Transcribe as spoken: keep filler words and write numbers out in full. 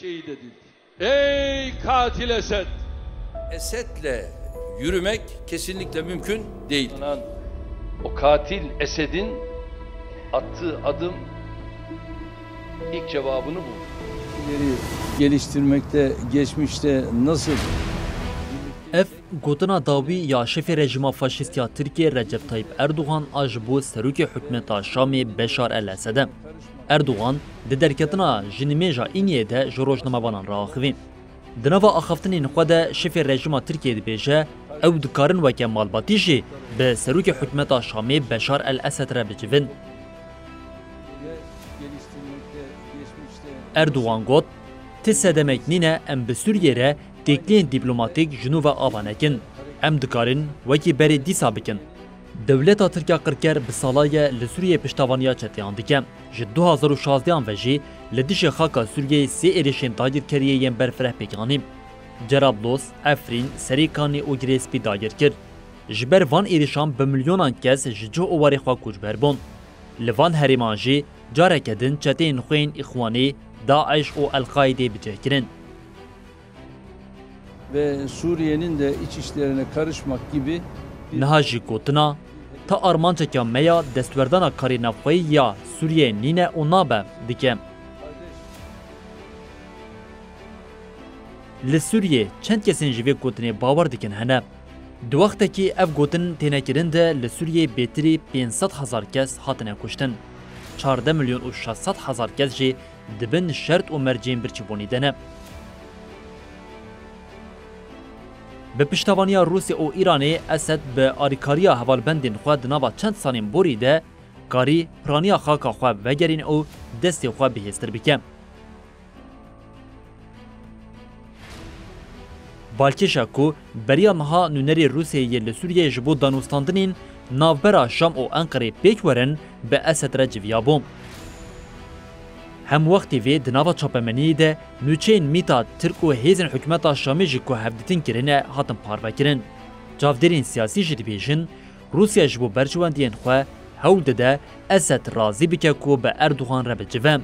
Şehit edildi. Ey katil Esed! Esed'le yürümek kesinlikle mümkün değil. O katil Esed'in attığı adım ilk cevabını buldu. İleri geliştirmekte, geçmişte nasıl Ev gotina dawî ya şefê rejîma faşîst ya Tirkiyê Recep Tayyip Erdogan a ji bo serokê hikûmeta Şamê Beşar el Esed e. Erdogan di derketina ji nimêja Îniyê de ji rojnamevanan re axivî. Di nava axaftinên xwe de şefê rejîma Tirkiyê dibêje, ew dikarin weke malbatî jî bi serokê hikûmeta Şamê Beşar el Esed re bicivin. Erdogan got, ti sedemek nîne em bi Sûriyê re têkiliyên dîplomatîk ji nû ve ava nekin. Em dikarin wekî berê dîsa bikin. Dewleta Tirk ya qirker bi sala ye li Sûriyeyê piştevaniya çeteyan dike. Ji du hazar û şazdehan ve jî li dijî xaka Sûriyeyê sê êrişên dagirkeriyê yên berfireh pêk anî. Cerablos, Efrîn, Serê Kanî û Girê Spî dagir kir. Ji ber van êrişan bi milyonan kes ji cih û warê xwe koçber bûn. Li van herêman jî careke din çeteyên xwe yên Îxwanê, DAIŞ û El-Qaîdê bi cih kirin. Ve Suriye'nin de iç işlerine karışmak gibi bir Niha jî gotina, ta armanceke me ya destwerdana karê navxweyî ya Sûriyeyê nîne û nabe, dike. Li Sûriyê çend kesên ji vê gotinê bawer dikin hene? Di wextekî ev gotin têne kirin de li Sûriyê bêtirî pênc sed hezar kes hatine kuştin. Çardeh milyon û şeş sed hezar kes jî di bin şert û mercên birçîbûnî de ne. Bi piştevaniya Rûsya û Îranê Esed bi alîkariya hevalbendên xwe di nava çend salên borî de karî piraniya xaka xwe vegerîne û destê xwe bihêztir bike. Balkêş e ku beriya meha nûnerê Rûsyayê yê li Sûriyeyê ji bo danûstandinên navbera Şam û Enqerê pêk werin bi Esed re civiyabû. Hem wextê vê di nava çapemeniyê de nûçeyên mîta Tirk û hêzên hikûmeta Şamê jî ku hevdîtin kirine hatin parvekirin. Çavdêrên siyasî jî dibêjin, Rûsya ji bo berjewendiyên xwe hewl dide Esed razî bike ku bi Erdogan re bicive.